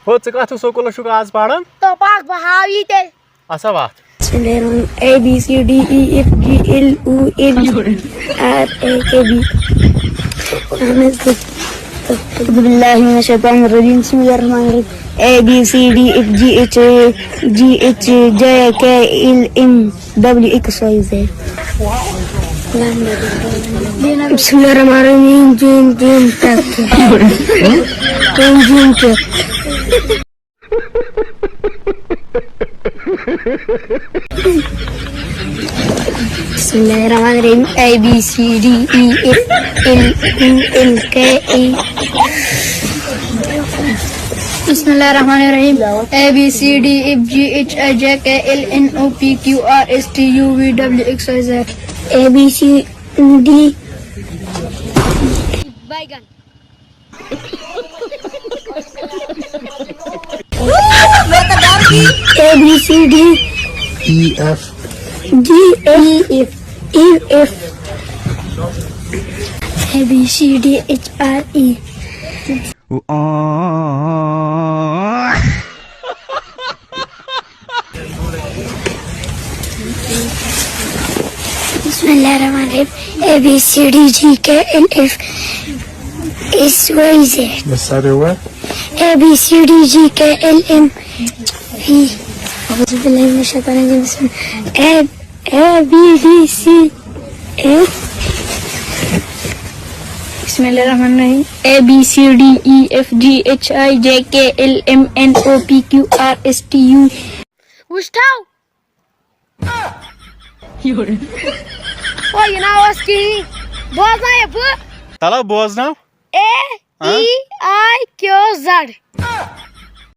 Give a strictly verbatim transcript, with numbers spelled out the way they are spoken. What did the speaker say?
ہو، ژٕ کتھ سکوٗلس چھُکھ آز پران؟ تۄپاکھ، بہٕ ہاوٕ یہِ تیٚلہِ۔ اَسا وَتھ۔ بسم الله الرحمن الرحيم. A B C D E F G L O N R A K B. أعوذ بالله من الشيطان الرجيم. بسم الله الرحمن الرحيم. A B C D F G H I J K L M W X Y Z. بسم الله الرحمن الرحيم. جيم، جيم، تك. جيم، جيم، تك. بسم الله الرحمن الرحيم. A B C D E F L U N K E. بسم الله الرحمن الرحيم. A B C D F G H I J K L N O P Q R S T U V W X Y Z. A B C D. A B C D E F G H E F A B C D H R E. بسم الله الرحمن الرحيم. A B C D G K L F S Y Z. بس سارے ہوا. A B C D G K L M V. أعوذ بالله من الشيطان الرجيم. بسم الله. A, A B D C. A. بسم الله الرحمن الرحيم. A B C D E F G H I J K L M N O P Q R S T U. وٕچھتو؟ او، یہِ نہ اوس کِہیٖنۍ. بوزناو یہِ بہٕ. تَلہ بوزناو. A E I Q Z.